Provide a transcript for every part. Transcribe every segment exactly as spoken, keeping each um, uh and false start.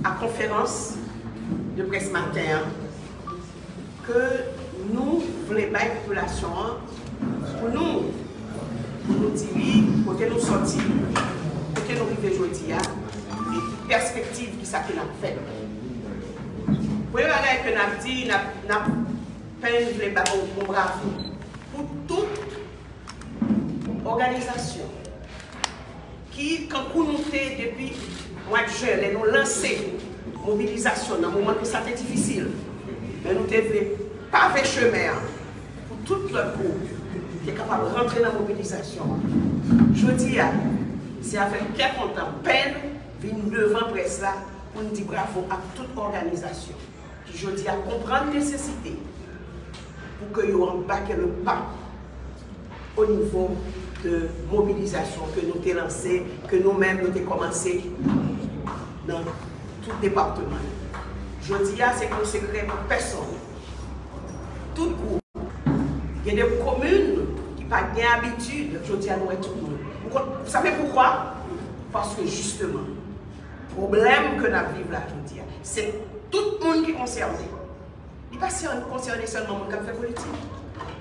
a konferans de près maten an ke nou vle bay popilasyon an pou nou, pou nou di li kote nou sòti, kote nou rive jodi a, e ki pèspektiv ki sa ke n ap fè. Premye bagay ke n ap di, n ap, n ap Pen vle ba yon bon bravo pou tout òganizasyon ki, kankou nou te depi mwa jen, lè nou lanse mobilizasyon nan moman ke sa te difisil, men nou te vle pave chemen an pou tout lòt gwoup te kapab rantre nan mobilizasyon an. Jodi a, se avèk kè kontan, Pen vin devan près la pou n di bravo ak tout òganizasyon ki jodi a konprann nesesite pou ke yo anbake le pa o nivo de mobilizasyon ke nou te lanse, ke nou menm nou te kòmanse nan tout depatman yo. Jodi a, se pa yon sekrè pou pèsonn. Tout gwoup, gen de komin ki pa gen abitid, jodi a nou wè tout moun. Ou konn, vous savez pourquoi? Paske jisteman, pwoblèm ke n ap viv la jodi a, se tout moun ki konsène. Li pa sè-, konsène sèlman moun k ap fè politik.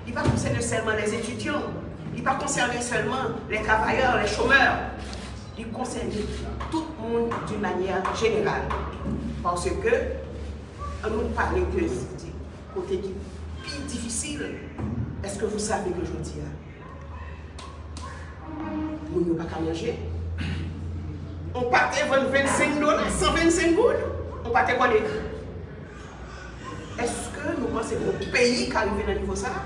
Li pa konsène sèlman les étudiants. Li pa konsène sèlman les travailleurs, les chômeurs. Li konsène tout moun d'une manière générale. Paske, an nou pale de kote ki pi difisil, èske vous savez ke jodi a, moun yo pa ka manje. Yon pate vann vennsenk dola, san vennsenk goud, yon pate kòde. Èske nou panse ke yon peyi ka rive nan nivo sa a?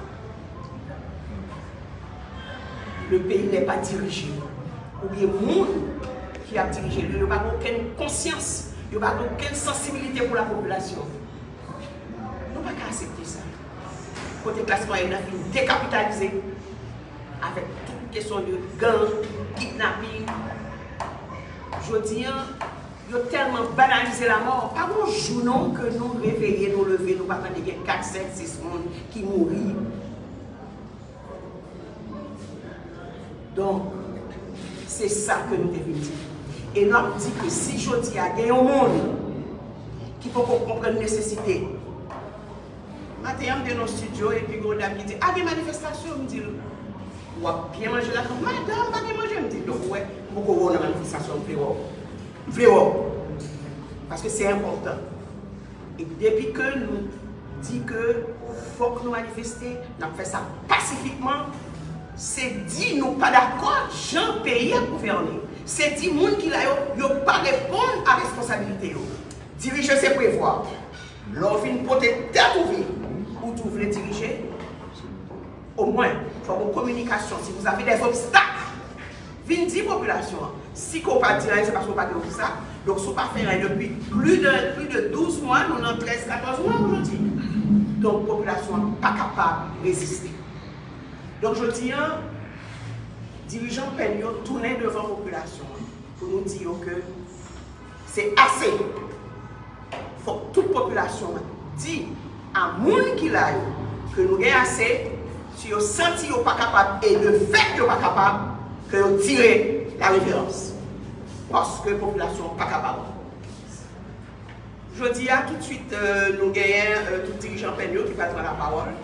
Le pays n'est pas dirigé. Oubyen moun ki ap dirije li yo, yo pa gen okenn konsyans, yo pa gen okenn sansibilite pou la popilasyon. Nou pa ka aksepte sa. Kote klas mwayèn nan fin dekapitalize avèk tout kesyon de gang, kidnaping. Jodi a, yo tèlman banalize lanmò. Pa gen yon jou non ke nou reveye, nou leve, nou pa tande gen kat, sèt, sis moun ki mouri. Donk, se sa ke nou te vin di. E n ap di ke si jodi a gen yon moun ki poko konprann nesesite, maten an m te nan estidyo epi gen yon dam ki di, "A, gen manifestasyon," m di l, "W ap byen manje la, madanm, pa gen manje," m di, "Donk, ou wè, m poko wè w nan manifestasyon, m vle wè w. M vle wè w." Paske se enpòtan. E depi ke nou di ke fòk nou manifeste, n ap fè sa pasifikman, se di nou pa dakò jan peyi a gouvène. Se di moun ki la yo, yo pa reponn a responsabilite yo. Dirije se prevwa. Lè w fin pote tèt ou vin, ou di w vle dirije, omwen, fòk gen kominikasyon. Si vous avez des obstacles, vin di popilasyon an. Si ke w pa di anyen, se paske w pa gen obstak. Donk, si w pa fè anyen depi plis de, plis de douz mwa, nou nan trèz, katòz mwa jodi. Donk, popilasyon an pa kapab reziste. Donk, jodi a, dirijan Pen yo tounen devan popilasyon an pou nou di yo ke se ase. Fòk tout popilasyon an di a moun ki la yo ke nou gen ase, si yo santi yo pa kapab, e de fèt yo pa kapab, ke yo tire la referans. Paske popilasyon an pa kapab ankò. Jodi a, toutswit, euh, nou genyen, euh, tout dirijan Pen yo ki pral pran lapawòl.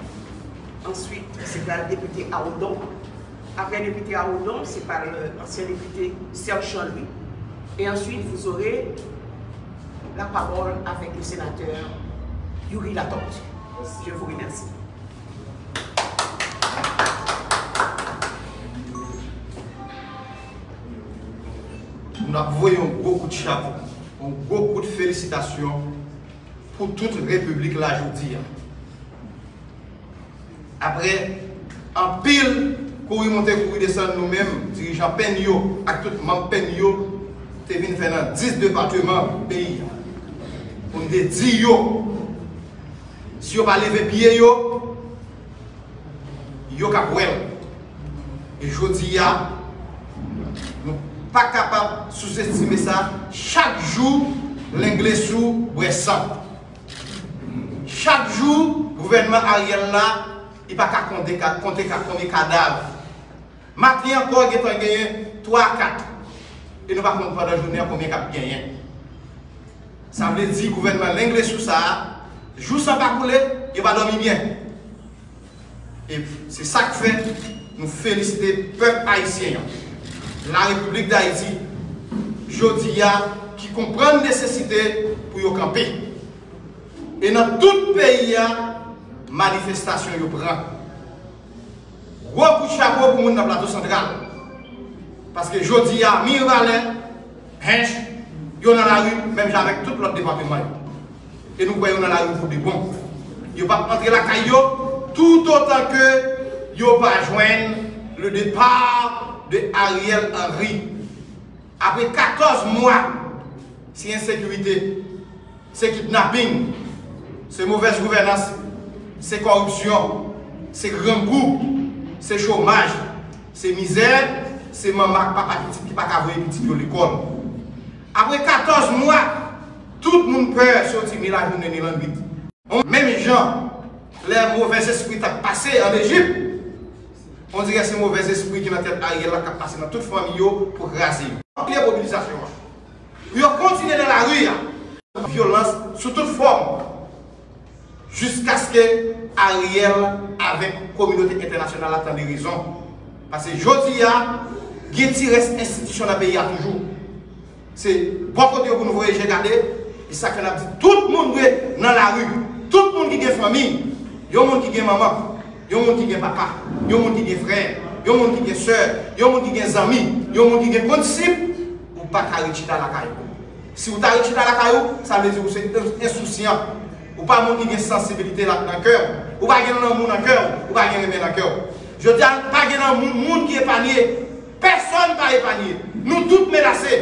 Answit, se pral depite Aodon. Apre depite Aodon, se pral, euh, ansyen depite Serge Jean-Louis. Et ensuite, vous aurez la parole avec le sénateur Youri Latortue. Je vous remercie. Nou ap voye yon gwo kout chapo, yon gwo kout felisitasyon pou tout repiblik la jodi a. Apre anpil kouri monte, kouri desann, nou menm, dirijan Pen yo ak tout manm Pen yo te vin fè nan dis depatman peyi a. Pou n te di yo, si yo pa leve pye yo, yo k ap wè l. E jodi a, nou pa kapab souzestime sa. Chak jou, lenglesou bwè san. Chak jou, gouvènman Ariel la, li pa ka konte ka, konte ka, konbyen kadav. Maten ankò, gentan genyen twa, kat. E nou pa konn pandan jounen an konbyen k ap genyen. Sa vle di gouvènman lenglesou sa a, jou san pa koule, yo pa dòmi byen. E se sa k fè nou felisite pèp ayisyen an, Larepiblik Dayiti, jodi a, ki konprann nesesite pou yo kanpe. E nan tout peyi a, manifestasyon yo pran. Gwo kout chapo pou moun nan Plato Santral. Paske jodi a, Mirebalais, Hinche, yo nan lari, menm jan avèk tout lòt depatman yo. E nou kwè yo nan lari pou de bon. Yo p ap antre lakay yo, toutotan ke yo pa jwenn le départ de Ariel Henry. Apre katòz mwa, si ensekirite, se kidnaping, se movèz gouvènans, se kòripsyon, se grangou, se chomaj, se mizè, se manman ak papa pitit ki pa ka voye pitit yo lekòl. Apre katòz mwa, tout moun pè soti ni lajounen ni lannwit. Menm jan lè movèz espri t ap pase ann Ejip, on dirè se movèz espri ki nan tèt Ariel la k ap pase nan tout fanmi yo pou kraze yo. Kontinye mobilizasyon an. Pou yo kontinye nan lari a. Vyolans sou tout fòm. Jiskaske Ariel avèk kominote entènasyonal la tande rezon. Paske jodi a, gen ti rès enstitisyon nan peyi a toujou. Se bò kote yo pou nou voye je gade, e sa k fè n ap di tout moun dwe nan lari, tout moun ki gen fanmi, yon moun ki gen manman, yon moun ki gen papa, yon moun ki gen frè, yon moun ki gen sè, yon moun ki gen zanmi, yon moun ki gen kondisip, ou pa ka ret chita lakay ou. Si ou ta ret chita lakay ou, sa vle di ou se ensousyan. Ou pa moun ki gen sansibilite la nan kè w. Ou pa gen lanmou nan kè w. Ou pa gen renmen nan kè w. Jodi a, pa gen nan moun, moun ki epanye. Pèsonn pa epanye. Nou tout menase.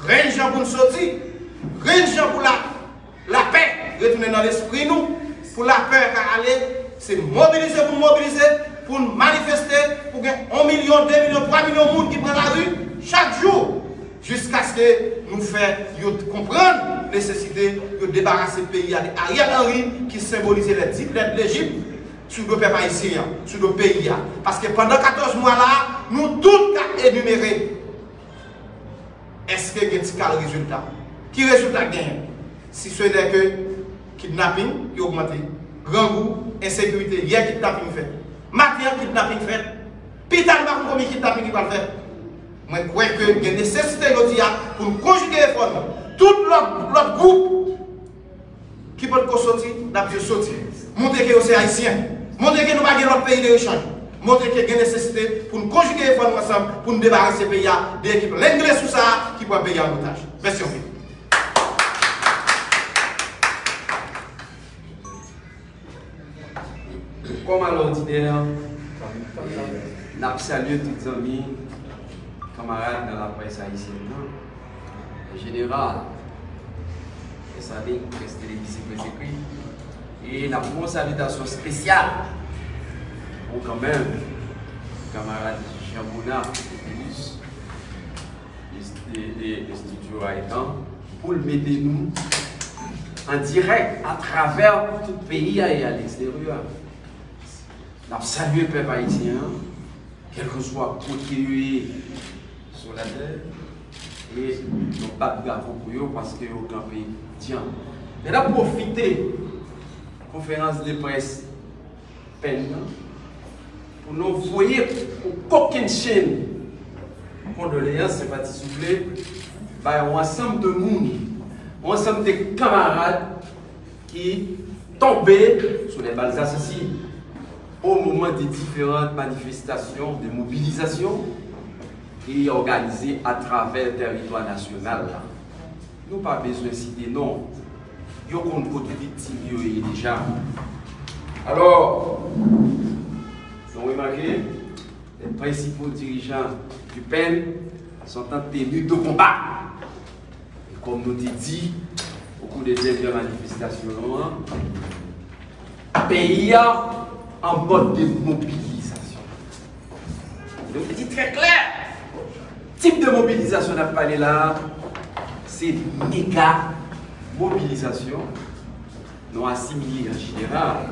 Grenn jan pou n soti, grenn jan pou la, lapè retounen nan lespri nou, pou lapè ka ale, se mobilize pou n mobilize, pou n manifeste, pou gen yon milyon, de milyon, twa milyon moun ki pran lari chak jou, jiskaske nou fè yo konprann nesesite yo debarase peyi a de Ariel Henry ki senbolize lè di-, lè Lejip sou do pèp ayisyen an, sou do peyi a. Paske pandan katòz mwa la, nou tout ka enimere. Èske gen ti kal rezilta? Ki rezilta k genyen? Si se lè ke kidnaping yo ogmante, grangou, ensekirite, yè kidnaping fèt. Maten an kidnaping fèt. Pita nou pa konn konbyen kidnaping ki pral fèt. Mwen kwè ke gen nesesite jodi a pou n konjige efò nou. Tout lòt, lòt gwoup ki potko soti, n ap di yo soti. Montre ke yo se Ayisyen. Montre ke nou pa gen lòt peyi de rechanj. Montre ke gen nesesite pou n konjige efò nou ansanm pou n debarase peyi a de ekip lenglesou sa a ki pran peyi a an otaj. Mèsi anpil. Kòm alòdinè, n ap salye tout zanmi, kanmarad nan laprès ayisyèn nan, an jeneral, près an liy, près televize, près ekri. E n ap fè yon salitasyon espesyal pou kanmenm kanmarad Jean Bonnat Populus, e, e, estidyo a etan, pou l mete nou an dirèk atravè tout peyi a e aleksteryè. N ap salye pèp ayisyen an, kèlkeswa kote yo ye sou latè, e nou bat bravo pou yo paske yo kanpe djanm. Men n ap pwofite konferans de près pèn nan pou nou voye yon kokennchenn kondoleyans, senpati si w vle, bay yon ansanm de moun, yon ansanm de kanmarad ki tonbe sou les balles assassines au moment des différentes manifestations, de mobilisation ki òganize atravè tèritwa nasyonal la. Nou pa bezwen site non. Yo konn kote viktim yo ye deja. Alò, nou remake, les principaux dirigeants du pèn sont en tenue de combat. E kòm nou te di, au cours de dènye manifestasyon nou an, peyi a an mòd de mobilizasyon. Nou te di trè klè, tip de mobilizasyon n ap pale la a, se mega mobilizasyon nou asimile an jeneral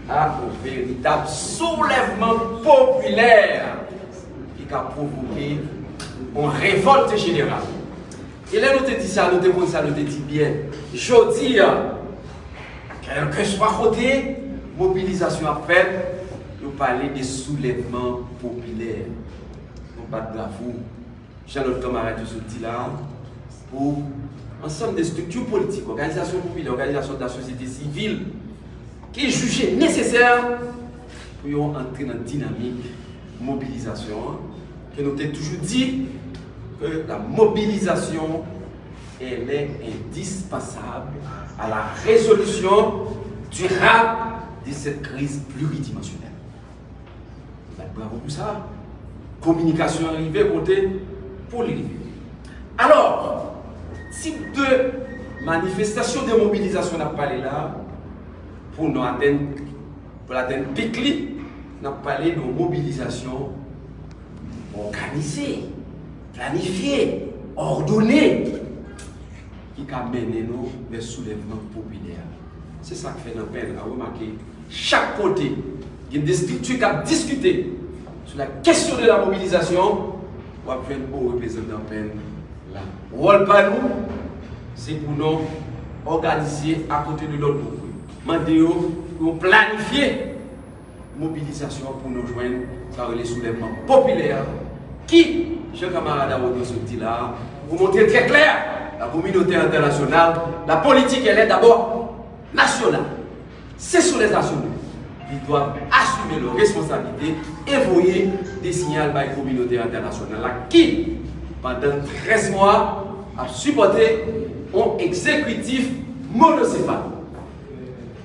a yon veritab soulèvman popilè ki ka pwovoke yon revòlt jeneral. E lè nou te di sa, nou te konn sa, nou te di byen. Jodi a, kèlkeswa kote mobilizasyon ap fèt, yo pale de soulèvman popilè. Nou bat bravo, jan lòt kanmarad yo sot di la, pou ansanm de estrikti politik, òganizasyon popilè, òganizasyon de la sosyete sivil, ki jije nesesè pou yo antre nan dinamik mobilizasyon an, ke nou te toujou di ke la mobilisation, elle est indispensable à la résolution durable de cette crise pluridimensionnelle. Bat bravo pou sa. Kominikasyon an rive kote pou li rive. Alò, tip de manifestasyon de mobilizasyon n ap pale la, pou nou atenn, pou l atenn pik li, n ap pale de yon mobilizasyon òganize, planifye, òdone, ki ka mennen nou vè soulèvman popilè. Se sa k fè nan pen a remake chak kote gen de estrikti k ap diskite sou la kesyon de la mobilizasyon, w ap jwenn o reprezantan pen la. Wòl pa nou, se pou nou òganize akote de lòt gwoup. Mande yo pou yo planifye mobilizasyon pou nou jwenn sa rele soulèvman popilè ki, jan kanmarad Awodo sot di la, pou montre trè klè, la communauté internationale, la politique, elle est d'abord nationale. Ce sont les nationaux qui doivent assumer leurs responsabilités et voyer des signaux bay kominote entènasyonal la ki, pandan trèz mwa, ap sipòte yon egzekitif monosefal.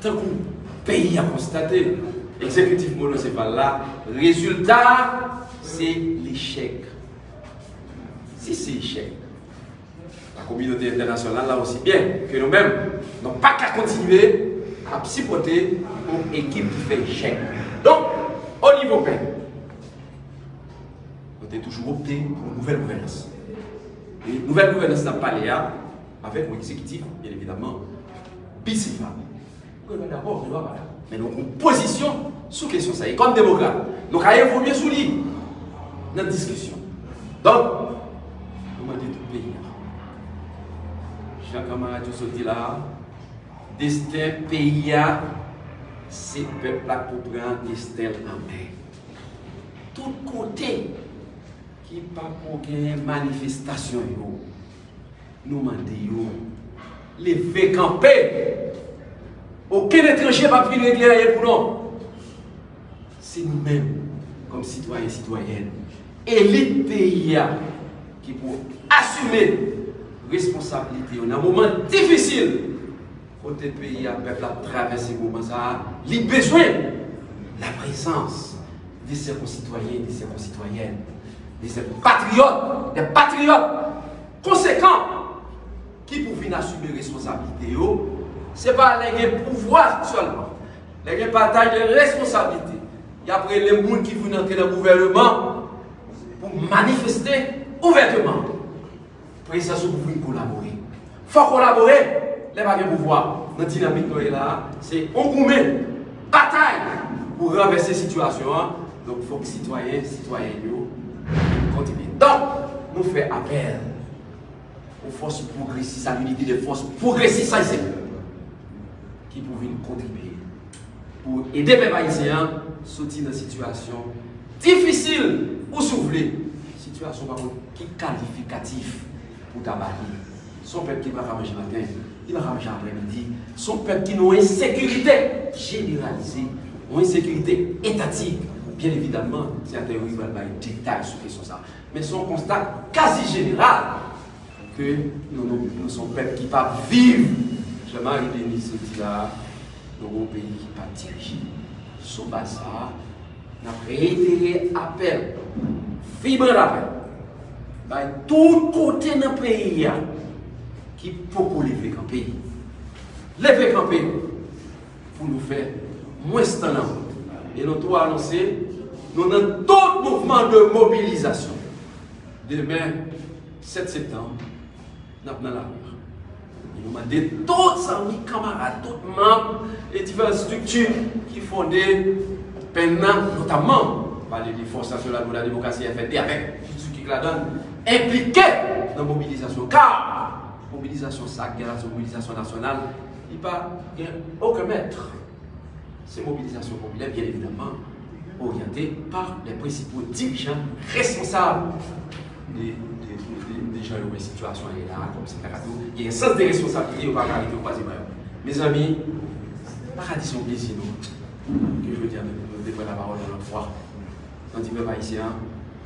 Tankou peyi a konstate, egzekitif monosefal la, rezilta a, se lechèk. Si se echèk, la kominote entènasyonal la osi byen ke nou menm, nou pa ka kontinye ap sipòte yon ekip ki fè echèk. Donk, o nivo pen, nou te toujou opte pou yon nouvèl gouvènans. E nouvèl gouvènans n ap pale a, avèk yon egzekitif, byen evidaman, bisefal. Gouvènman dabò, gouvènman pa la. Men nou gon pozisyon sou kesyon sa. E kòm demokrat, nou ka evolye sou li nan diskisyon. Donk, nou mande tout peyi a. Jan kanmarad yo sot di la, desten peyi a, se pèp la k pou pran desten l an men. Tout kote ki pa pou gen manifestasyon yo, nou mande yo leve kanpe. Okenn etranje p ap vin regle anyen pou nou. Se nou menm, kòm sitwayen, sitwayèn, elit peyi a, ki pou asime responsablite yo nan moman difisil kote peyi a, pèp la ap travèse moman sa a, li bezwen la prezans de ses concitoyens, de ses concitoyennes, de ses patriotes, des patriotes konsekan ki pou vin asime responsablite yo. Se pa lè gen pouvwa sèlman, lè gen pataj de responsablite, y ap rele moun ki vin antre nan gouvèneman pou manifeste ouvèteman. Prezans ou pou vin kolabore. Fò w kolabore lè pa gen pouvwa. Nan dinamik nou ye la a, se yon goumen, batay pou ranvèse sitiyasyon an. Donk, fòk sitwayen, sitwayèn yo kontribye. Donk, nou fè apèl aux forces progressistes, à l'unité des forces progressistes ayisyen ki pou vin kontribye pou ede pèp ayisyen an soti nan sitiyasyon difisil, ou si w vle, sitiyasyon pa konn ki kalifikatif pou ta ba li. Se yon pèp ki pa ka manje maten, li pa ka manje aprèmidi. Se yon pèp ki nan yon ensekirite jeneralize, yon ensekirite etatik. Byen evidaman, senatè Youri pral bay detay sou kesyon sa. Men se yon konsta kazi jeneral ke nou, nou, nou se yon pèp ki pa viv. Jan Marie Denis di la, nou gon peyi ki pa dirije. Sou baz sa a, n ap reyitere apèl vibran lapèl bay tout kote nan peyi a ki poko leve kanpe. Leve kanpe pou nou fè mwens tan nan wout. E nou tou anonse, nou nan tout mouvman de mobilizasyon. Demen, sèt septanm, n ap nan lari a. E nou mande tout zanmi, kanmarad, tout manm e diferan estrikti ki fonde pen nan, notamman pale de Force Nationale pour la Démocratie, F N D, avèk estrikti ki ladan, enplike nan mobilizasyon. Ka Mobilizasyon sa k gen la, se yon mobilizasyon nasyonal, li pa gen okenn mèt. Se mobilizasyon popilè, byen evidaman, oryante pa lè prensipwo dirijan responsab de, de, de, de, de jan yo wè sitiyasyon an ye la, kòmsi ta ka di w, gen sans de responsabilite, yo pa ka rete yo kwaze bra yo. Mezanmi, m pa ka di se yon plezi, non, ke jodi a nou te pran lapawòl yon lòt fwa. Nan di pèp ayisyen an,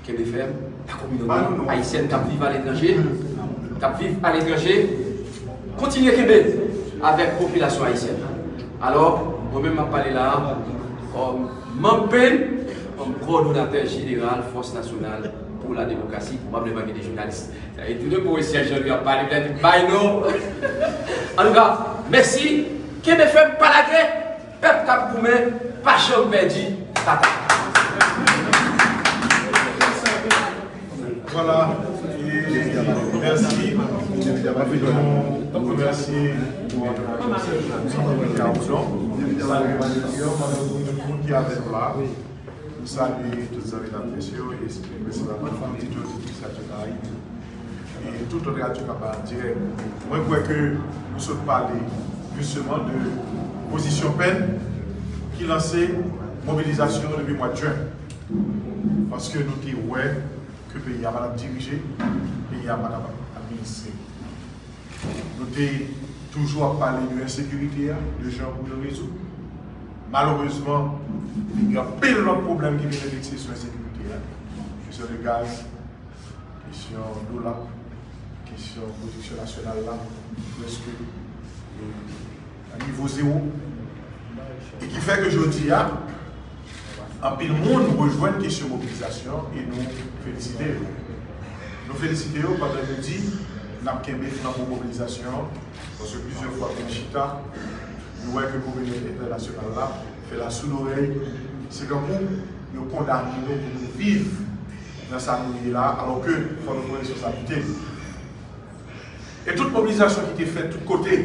kenbe fèm, lakominote ayisyèn k ap viv aletranje, k ap viv aletranje, kontinye kenbe avèk popilasyon ayisyèn nan. Alò, mwen menm m ap pale la a kòm manm pen, kòm kowòdonatè jeneral Fòs Nasyonal pou la Demokrasi, pwobableman gen de jounalis. E tou de pou Jean-Louis ap pale, pètèt bay non. Antouka, mèsi, kenbe fèm, pa lage. Pèp k ap goumen, pa janm pèdi batay. Voilà. E mèsi. Nou remèsye Garizon. Salye tout moun ki avèk nou la. Nou salye tout zanmi n ap mesye yo, e prensipalman fanm ti Jodi ki sa tout Ayiti. E tout lòt radyo k ap bay an dirèk. Mwen kwè ke nou sot pale jisteman de pozisyon pen ki lanse mobilizasyon depi mwa jen. Paske nou te wè ke peyi a pa t ap dirije, peyi a pa t ap administre. Nou te toujou ap pale de ensekirite a, de jan pou yo rezoud. Malerezman, gen anpil lòt pwoblèm ki vin envestige sou ensekirite a. Kesyon de gaz, kesyon dola, kesyon pwodiksyon nasyonal la, prèske, e, a nivo zewo. E ki fè ke jodi a, anpil moun rejwenn kesyon mobilizasyon e nou felisite yo. Nou felisite yo pandan yo di n ap kenbe flanbo mobilizasyon an, paske plizyè fwa ke n chita, nou wè ke kominote entènasyonal la fè lasoudorèy. Se kankou yo kondane nou pou nou viv nan sa nou ye la, alò ke fò nou pran responsablite. E tout mobilizasyon ki te fèt tout kote,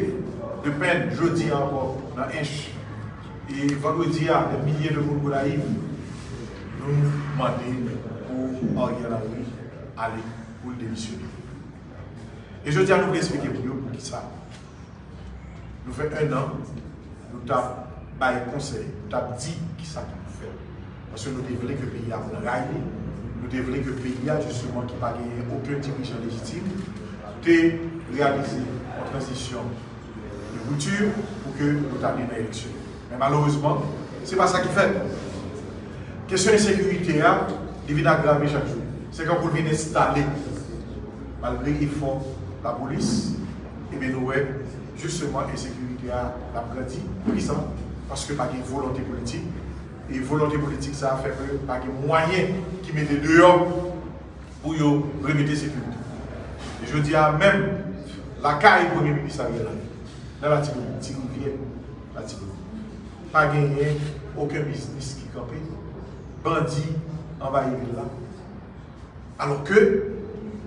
de pen, jodi a ankò, nan Ench, e vandredi a, dè milye de moun Gonayiv, nou mande pou Ariel Henry ale, pou l demisyone. E jodi a, nou vle esplike moun yo poukisa. Nou fè en an, nou t ap bay konsèy, nou t ap di kisa ki pou fèt. Paske nou te vle ke peyi a pran ray li, nou te vle ke peyi a, jisteman, ki pa genyen okenn dirijan lejitim, te reyalize yon tranzisyon de ripti pou ke nou ta vin nan eleksyon. Men malerezman, se pa sa ki fèt. Kesyon ensekirite a, li vin agrave chak jou. Se kankou l vin enstale, malgre efò lapolis, ebyen nou wè, jisteman, ensekirite a, l ap grandi. Poukisa? Paske pa gen volonte politik. E volonte politik sa a fè ke pa gen mwayen ki mete deyò pou yo remete sekirite. E jodi a menm, lakay Premye Minis Ariel Henry, nan Latibonit, Ti Rivyè, Latibonit, pa genyen okenn biznis ki kanpe, bandi anvayi vil la. Alò ke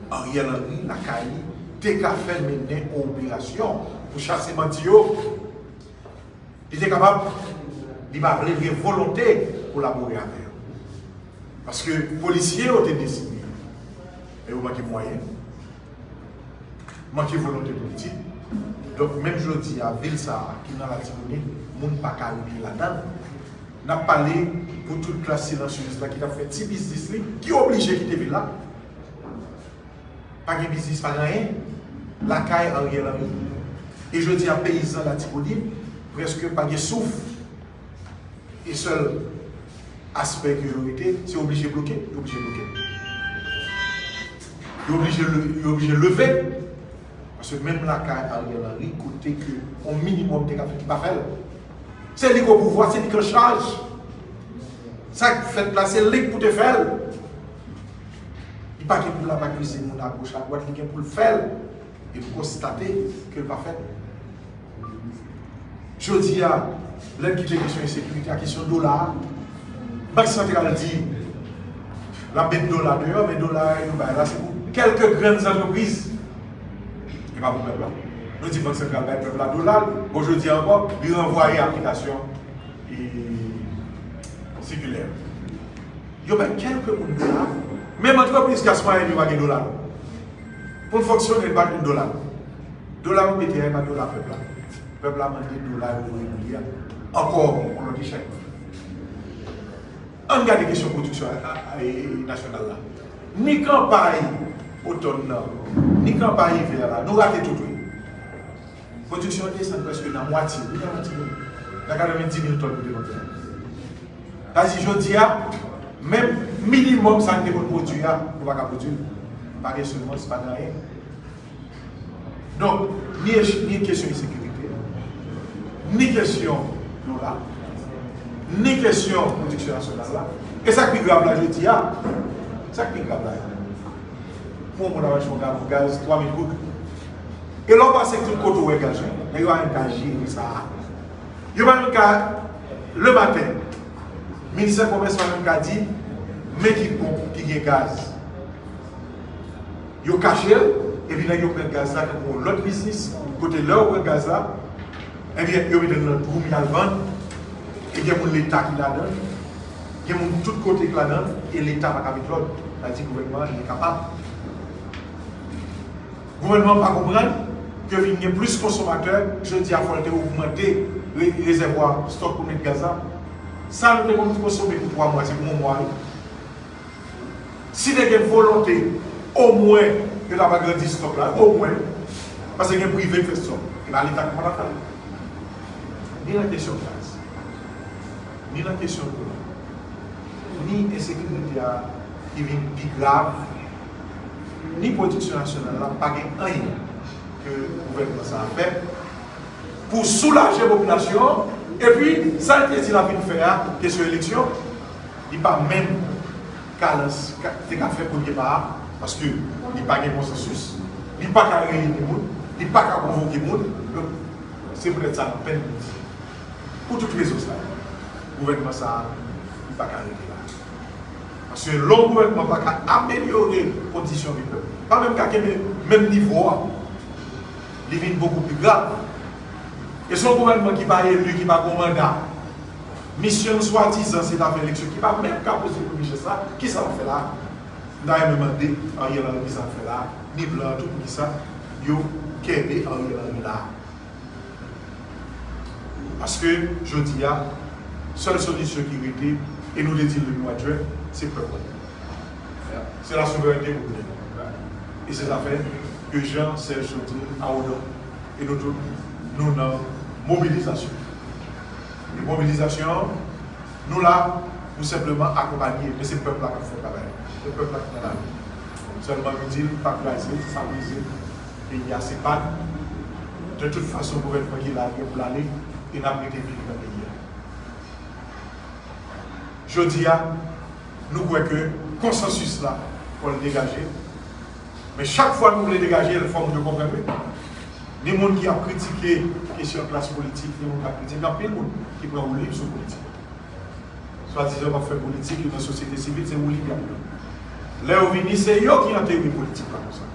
Ariel Henry, lakay li, te ka fè mennen yon operasyon pou chase bandi yo. Li te kapab, li pa vle, li gen volonte kolabore avè yo. Paske polisye yo te deside, men yo manke mwayen, manke volonte politik. Donk, menm jodi a, vil sa a, ki nan Latibonit, moun pa ka rete ladan l. N ap pale pou tout klas silansyez la ki t ap fè ti biznis li, ki oblije kite vil la. Pa gen biznis, pa gen anyen. Lakay Ariel Henry. E jodi a, peyizan Latibonit, prèske pa gen souf. E sèl aspè ke yo rete, se oblije bloke, yo oblije bloke. Yo oblije le-, yo oblije leve. Paske menm lakay Ariel Henry, kote ke yon minimòm te ka fèt, li pa fè l. Se li k o pouvwa, se li k an chaj. Sa k fèt la, se li k pou te fè l. Li pa gen pou l ap akize moun agoch, adwat, li gen pou l fè l. E m konstate ke l pa fèt. Jodi a, lè n kite kesyon ensekirite a, kesyon dola a, Bank Santral di l ap met dola deyò, men dola yo bay la, se pou kèlke grenn antrepriz. E pa pou pèp la. Nou di Bank Santral bay pèp la dola l, bon, jodi a ankò, li ranvwaye aplikasyon, e, sikilè. Yo bay kèlke moun dola. Menm antrepriz klas mwayèn yo pa gen dola. Pou l fonksyone, l pa gen dola. Dola yo mete a, e pa dola pèp la. Pèp la mande dola yo voye pou li a. Ankò yon lòt echèk. Ann gade kesyon pwodiksyon a, a, a, e, nasyonal la. Ni kanpay otòn nan, ni kanpay ivè la, nou rate tout, wi. Pwodiksyon an desann prèske nan mwatye, wi, nan mwatye, wi. Nan katrevenndis mil tòn nou te vann. Sa di, jodi a, menm minimòm sa n te konn pwodui a, nou pa ka pwodui l. Pa gen semans, pa gen anyen. Donk, ni, ni kesyon ensekirite, ni kesyon dola, ni kesyon pwodiksyon nasyonal la. E sa k pi grav la, jodi a, sa k pi grav la, pou yon moun ap achte yon galon gaz twa mil goud. E lè w pase tout kote w wè gaz, wi, nèg yo pa menm ka jere sa a. Yo pa menm ka, le maten, ministè komès pa menm ka di, men ki ponp ki gen gaz. Yo kache l, epi nèg yo pran gaz la tankou yon lòt biznis, kote lè yo pran gaz la, ebyen, yo mete l nan twou, y al vann, e gen moun Leta ki ladan l, gen moun tout kote ki ladan l, e Leta pa ka met lòd. Sa di gouvènman an enkapab. Gouvènman an pa konprann ke vin gen plis konsomatè, jodi a fò l te ogmante re-, rezèvwa stòk pou met gaz la. Sa nou te konn konsome pou twa mwa, se pou yon mwa, wi. Si te gen volonte, omwen, yo ta va agrandi stòk la, omwen, paske gen prive k fè stòk. E pa Leta k konn ap fè l. Ni nan kesyon gaz, ni nan kesyon dola, ni ensekirite a ki vin pi grav, ni pwodiksyon nasyonal la, pa gen anyen ke gouvènman sa a fè pou soulaje popilasyon an. Epi, sa l te di l ap vin fè a, kesyon eleksyon, li pa menm kalans ka, te ka fè premye pa a, paske li pa gen konsansis, li pa ka reyini moun, li pa ka konvoke moun. Donk, se poutèt sa n ap pèn pou di. Pou tout rezon sa yo, gouvènman sa a, li pa ka rete la. Paske lè yon gouvènman pa ka amelyore kondisyon vi pèp, pa menm ka kenbe menm nivo a, li vin bokou pi grav. E se yon gouvènman ki pa eli, ki pa gen manda. Misyon l swadizan se ta fè eleksyon, ki pa menm ka poze premye jès la, kisa l ap fè la? M ta renmen mande Ariel Henry kisa l ap fè la, ni blan an tou, poukisa yo kenbe Ariel Henry la? Paske, jodi a, sèl solisyon ki rete, e nou te di l depi mwa jen, se pèp la. Se la souverènte popilè. E se sa fè ke Jean Serge Chaudry a odò. E nou tout, nou nan mobilizasyon. E mobilizasyon an, nou la pou senpleman akonpanye, men se pèp la k ap fè travay la. Se pèp la ki nan lari. Sèlman nou di l, pa kraze, sa brize. Peyi a se pa n. De tout fason, gouvènman ki la, gen pou l ale, e n ap rete viv nan peyi a. Jodi a, nou kwè ke konsansis la, fò l degaje. Men chak fwa nou vle degaje l, fò moun yo konprann, wi. Ni moun ki ap kritike kesyon klas politik, ni moun k ap kritike, gen anpil moun ki pran woulib sou politik. Swadizan w ap fè politik, yo nan sosyete sivil, se woulib y ap pran. Lè yo vini, se yo ki antere politik la konsa.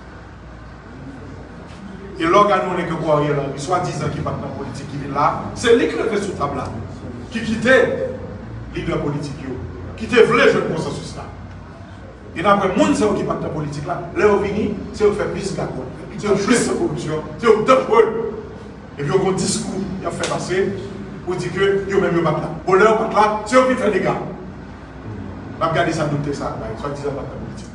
E lè w gade yon nèg tankou Ariel Henry, swadizan ki pa t nan politik, ki vin la, se li k leve sou tab la, ki kite lidè politik yo, ki te vle jwenn konsansis la. E n ap wè moun sa yo ki pa t nan politik la, lè yo vini, se yo k fè plis gagòt, se yo plis nan koripsyon, se yo k danjere. Epi yo gen yon diskou y ap fè pase pou di ke yo menm yo pa t la. Bon, lè yo pa t la, se yo k vin fè dega. N ap gade sa doktè sa ap bay, swadizan pa t nan politik.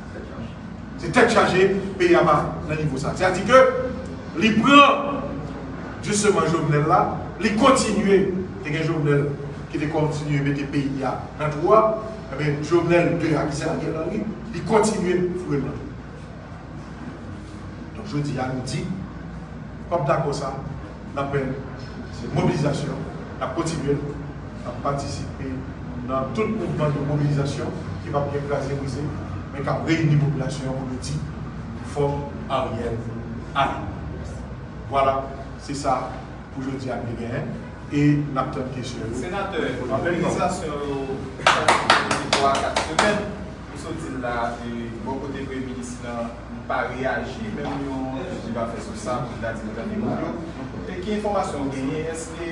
Se tèt chaje, peyi a pa nan nivo sa. Sètadi ke li pran, jisteman, Jovenel la, li kontinye, te gen Jovenel ki te kontinye mete peyi a nan twou a, enben, Jovenel de a, ki se Ariel Henry, li kontinye foure l nan twou. Donk, jodi a, nou di, p ap dakò sa, n ap fè, se mobilizasyon, n ap kontinye l, n ap patisipe nan tout mouvman de mobilizasyon ki p ap gen kraze brize, men k ap reyini popilasyon an pou nou di, fòk Ariel ale. Vwala, se sa pou jodi a n te genyen, e n ap tann kesyon yo. Senatè, mobilizasyon yo, sa fè depi twa, kat semèn, ou sot di l la, e, bò kote premye minis lan, li pa reyaji, menm yon etid li pa fè sou sa, pou l ta di l tande moun yo. E ki enfòmasyon w genyen? Èske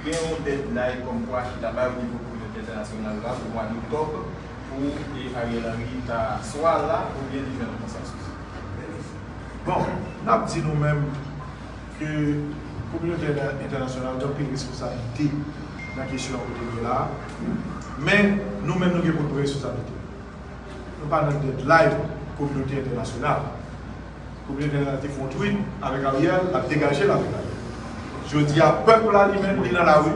gen yon deadline kòmkwa chita bay o nivo kominote entènasyonal la pou mwa doktòb, pou, e, Ariel Henry ta swa la, oubyen li jwenn yon konsansis? Bon, n ap di nou menm, Kominote entènasyonal gen anpil responsablite nan kesyon an kote nou ye la a. Men, nou menm, nou gen pou n pran responsablite. Nou pa nan deadline kominote entènasyonal. Kominote entènasyonal te fè yon tweet avèk Ariel, l ap degaje l avèk Ariel. Jodi a, pèp la li menm, li nan lari.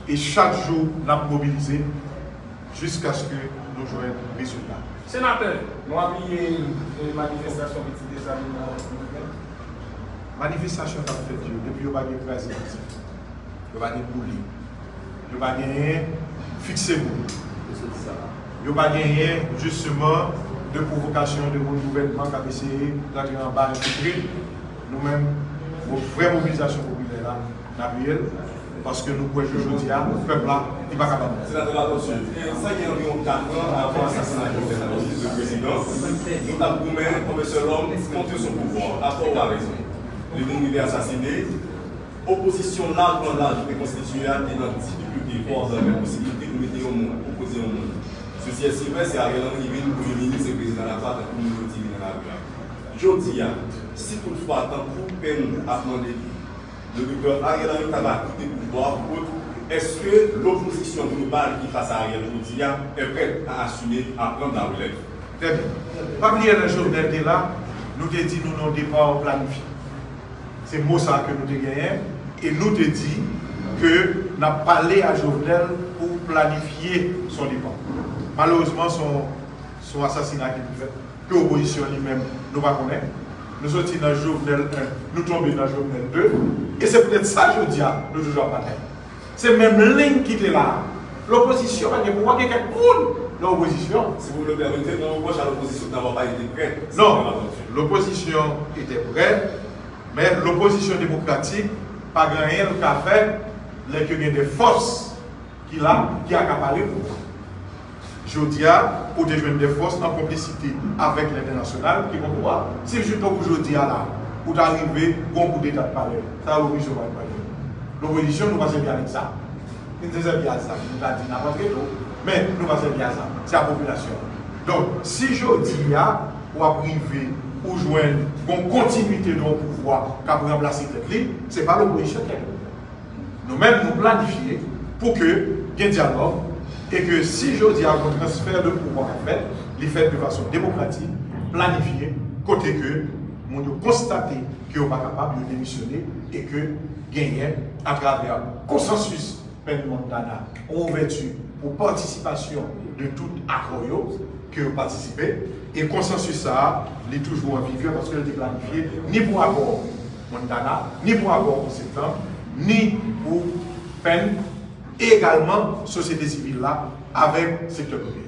E chak jou, n ap mobilize jiskaske nou jwenn rezilta. Senatè, nou apiye, e, manifestasyon Pitit Desalin nan Gouvènman? Manifestasyon k ap fèt yo, depi yo pa gen kraze bandi, yo pa gen boule, yo pa genyen fikse moun, yo pa genyen, jisteman, de pwovokasyon de moun gouvènman k ap eseye rantre anba, enfiltre, nou menm, mo-, vrè mobilizasyon popilè la, n apiye l, paske nou kwè ke jodi a, pèp la, li pa kapab. Senatè Latortue, e sa gen anviwon kat an avan asasina Jovenel Moïse, le président, nou t ap goumen kòm yon sèl òm kont yon sou pouvwa, atò ou a rezon. Li vin rive asasine, opozisyon laj, pran laj, te konstitiye a, te nan difikilte fò, ansanm avèk posiblite pou mete yon moun, pwopoze yon moun. Sesi e si vrè, se Ariel Henry ki vin premye minis e prezidan lakwa, tankou moun yo di vin nan lari a. Jodi a, si toutfwa, tankou Pèn ap mande li, le doktè Ariel Henry ta va kite pouvwa a, kot èske lopozisyon global ki fas a Ariel jodi a est prête à assumer, à prendre la relève? Trè byen. Pa bliye lè Jovenel te la, nou te di nou nan yon depa planifye. Se mo sa ke nou te genyen, e nou te di ke n ap pale a Jovenel pou planifye son depa. Malerezman, se yon, se yon asasina ki vin fèt. Ke opozisyon li menm, nou pa konnen. Nou soti nan Jovenel en, nou tonbe nan Jovenel de, e se poutèt sa jodi a, nou toujou ap batay. Se menm liy ki te la a. Lopozisyon pa gen pouvwa, gen kèk moun nan opozisyon. Si vous me le permettez, mon reproche à l'opposition d'avoir pas été prête. Non, lopozisyon te prè, men lopozisyon demokratik pa gen anyen l ka fè lè ke gen de fòs ki la, ki akapare pouvwa. Jodi a, ou te jwenn de fòs an konplisite avèk lentènasyonal ki pran pouvwa. Si jis tankou jodi a la, ou ta rive gon koudeta t palè, sa lopozisyon pa t pale. Lopozisyon, nou pa sèvi avèk zam. Si n te sèvi a zam, nou ta di n ap antre tou, men nou pa sèvi a zam. Se a popilasyon an. Donk, si jodi a, w ap rive, ou jwenn gon kontinite de yon pouvwa k ap ranplase tèt li, se pa lopozisyon k ap Nou menm, nou planifye pou ke gen dyalòg e ke si jodi a gon transfè de pouvwa k ap fèt, li fèt de fason demokratik, planifye, kote ke moun yo konstate ke yo pa kapab, yo demisyone e ke genyen, atravè konsansis Pèn Montana, yon ouvèti pou patisipasyon de tout akò yo, ke yo patisipe, e konsansis sa a, li toujou an vigè paske l te planifye ni pou akò Montana, ni pou akò onz septanm, ni pou Pèn, e egalman sosyete sivil la avèk sektè prive.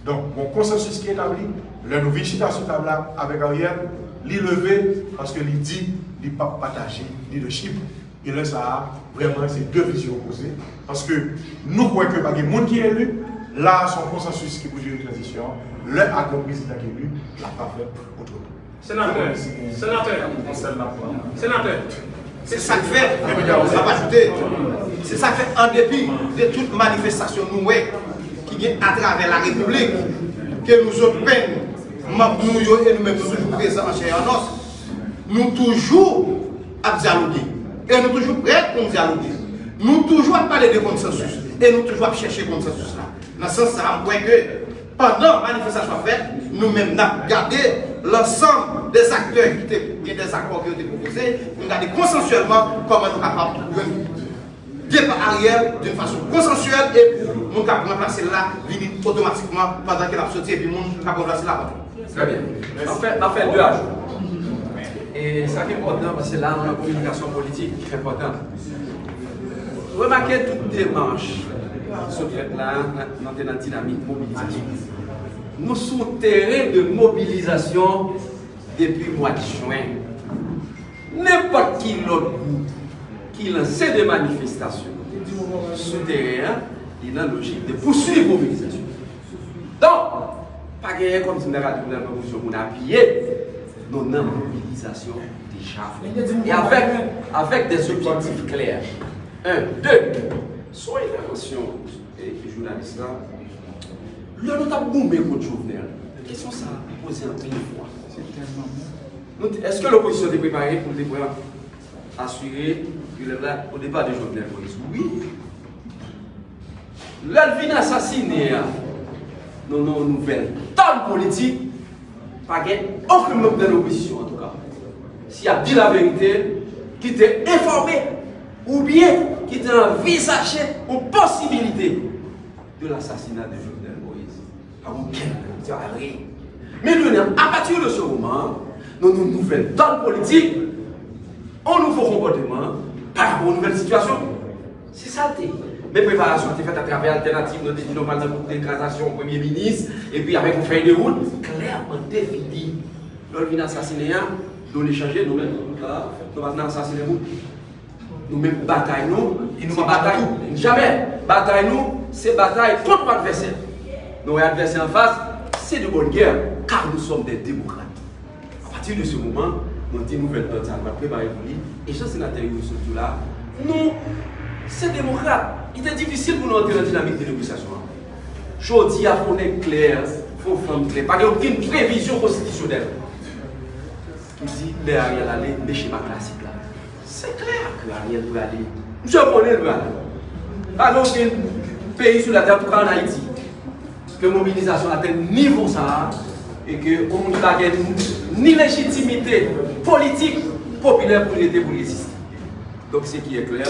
Donk, gon konsansis ki etabli, lè nou vin chita sou tab la avèk Ariel, li leve paske li di li p ap pataje lidèchip. E lè sa a, vrèman, se de vizyon opoze, paske nou kwè ke pa gen moun ki eli, la a se yon konsansis ki pou jere tranzisyon an, lè a gon prezidan ki eli, l ap pa fèt otreman. Senatè, senatè, senatè, se sa k fè, m ap ajoute, se sa k fè, an depi de tout manifestasyon nou wè ki gen atravè larepiblik, ke nou sot Pèn, manm nou yo e nou menm nou toujou prezan an chè e an os, nou toujou ap dyaloge. E nou toujou prè pou n dyaloge. Nou toujou ap pale de konsansis. E nou toujou ap chèche konsansis la. Nan sans sa a, m kwè ke pandan manifestasyon ap fèt, nou menm n ap gade lansanm dè aktè ki te gen dè akò ke yo te pwopoze, pou n gade konsansyèlman kòman nou kapab jwenn depa Ariel d'une façon consensuelle e pou moun k ap ranplase l la vini otomatikman pandan ke l ap soti epi moun k ap ranplase l la pa vini. Trè byen. N ap fè, n ap fè de ajou. E sa ki enpòtan, paske la, nou nan kominikasyon politik ki enpòtan. Remake tout demach ki sot fèt la, nan, nan te nan dinamik mobilizasyon. Nou sou teren de mobilizasyon depi mwa jen. Nenpòt ki lòt gwoup ki lanse de manifestasyon sou teren an, li nan lojik de pouswiv mobilizasyon. Donk, pa genyen kòmsi m ta ka di gouvènman pou yon moun apiye, nou nan mobilizasyon deja. E avèk, avèk de objektif klè. En, de, sou entèvansyon, e, jounalis la, lè nou t ap goumen kont Jovenel, kesyon sa a poze anpil fwa. Se tèlman bon. Nou te, èske lopozisyon te prepare pou l te pran asire ke lèv la o depa de Jovenel Moïse. Wi. Lè l vin asasinen an, nan yon nouvèl tan politik, pa gen okenn manm de lopozisyon, antouka, si y ap di laverite, ki te enfòme oubyen ki te anvizaje yon posibilite de lasasina de Jovenel Moïse. Pa gen okenn, se pa vre. Men nou, apati de se moman, nan yon nouvèl tan politik, yon nouvo konpòteman pa rapò a yon nouvèl sitiyasyon. Se sa l te ye. Men preparasyon te fèt atravè altènativ, nou te di nou pral nan kout de gradasyon premye minis, epi avèk yon fèy de wout, klèman defini. Lè l vin asasinen an, done chanje, nou menm, nou pa t nan asasinen moun. Nou menm batay nou, e nou pa batay, jamè. Batay nou, se batay kont yon advèsè. Nou wè advèsè anfas, se de bòn gè, car nous sommes des démocrates. Apati de se moman, mwen di nouvèl tan sa nou pral prepare pou li. E jan senatè Youri sot di w la, nou se demokrat. Li te difisil pou nou antre nan dinamik de negosyasyon an. Jodi a, fò w nèg klè, fò w fanm klè. Pa gen okenn previzyon konstitisyonèl ki di lè Ariel ale, men chema klasik la. Se klè ke Ariel prale. Misye konnen l prale. Pa gen okenn peyi sou latè, antouka ann Ayiti, ke mobilizasyon atenn nivo sa a, e ke yon moun ki pa gen ni lejitimite politik, popilè pou l rete, pou l egziste. Donk, se ki e klè,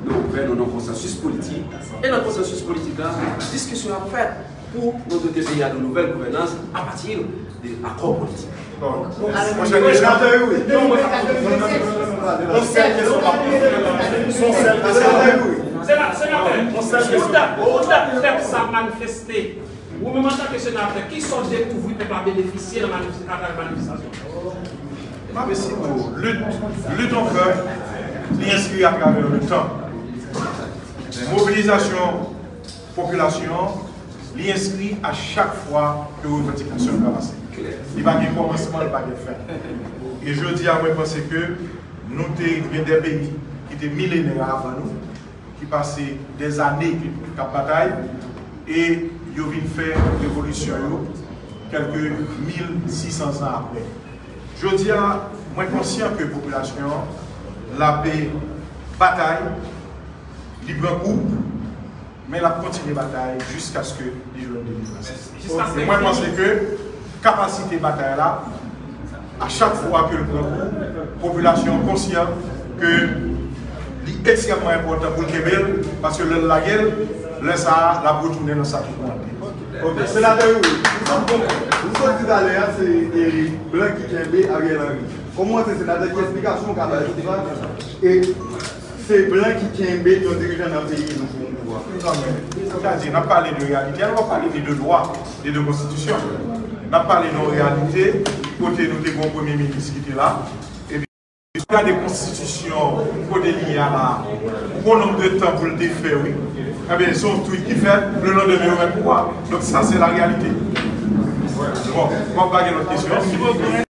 nou ouvè, nou nan konsansis politik. E nan konsansis politik la, diskisyon ap fèt pou nou dote peyi a de nouvèl gouvènans apati de akò politik. Bon, monchè, senatè Youri. Non, non, non, non, non, non. Yon sèl kesyon m ap poze. Se yon sèl kesyon. Senatè Youri. Senatè, yon sèl kesyon. Ou dat, ou dat pèp sa ap manifeste. Ou menm antanke senatè, kisa w dekouvri pèp la benefisye nan manifes-, atravè manifestasyon? M ap eseye pou lit, lit yon pèp, li enskri atravè le tan. Mobilizasyon popilasyon an, li enskri a chak fwa ke revandikasyon yo ka pase. Li pa gen kòmansman, li pa gen fen. E jodi a, mwen panse ke nou te gen de peyi ki te milenè avan nou, ki pase dèzane k ap batay, e yo vin fè revolisyon yo kèlke mil sis san zan apre. Jodi a, mwen konsyan ke popilasyon an, l ap batay, li pran kou, men l ap kontinye batay jiskaske li jwenn delivrans. Mwen panse ke kapasite batay la, a chak fwa ke l pran kou, popilasyon an konsyan ke li ekstrèmman enpòtan pou l kenbe l, paske lè l lage l, lè sa a, l ap retounen nan sa ki kòmande. Ok, senatè Youri, nou sot bon, nou sot di talè a, se, e, blan ki kenbe Ariel Henry. Kòm ou se senatè, ki eksplikasyon ou ka bay sou sa? E se blan ki kenbe yon dirijan nan peyi nou pou yon pouvwa. Non, men, sa di, n ap pale de reyalite, nou pa pale ni de lwa, ni de konstitisyon. N ap pale de yon reyalite kote nou te gen yon premye minis ki te la, epi gade konstitisyon kote li ye a la, bon nonb de tan pou l te fè, wi. Ebyen, se yon tweet ki fèt, le lendemain yo met pouvwa. Donk, sa se la reyalite. Bon, m ap pa gen lòt kesyon.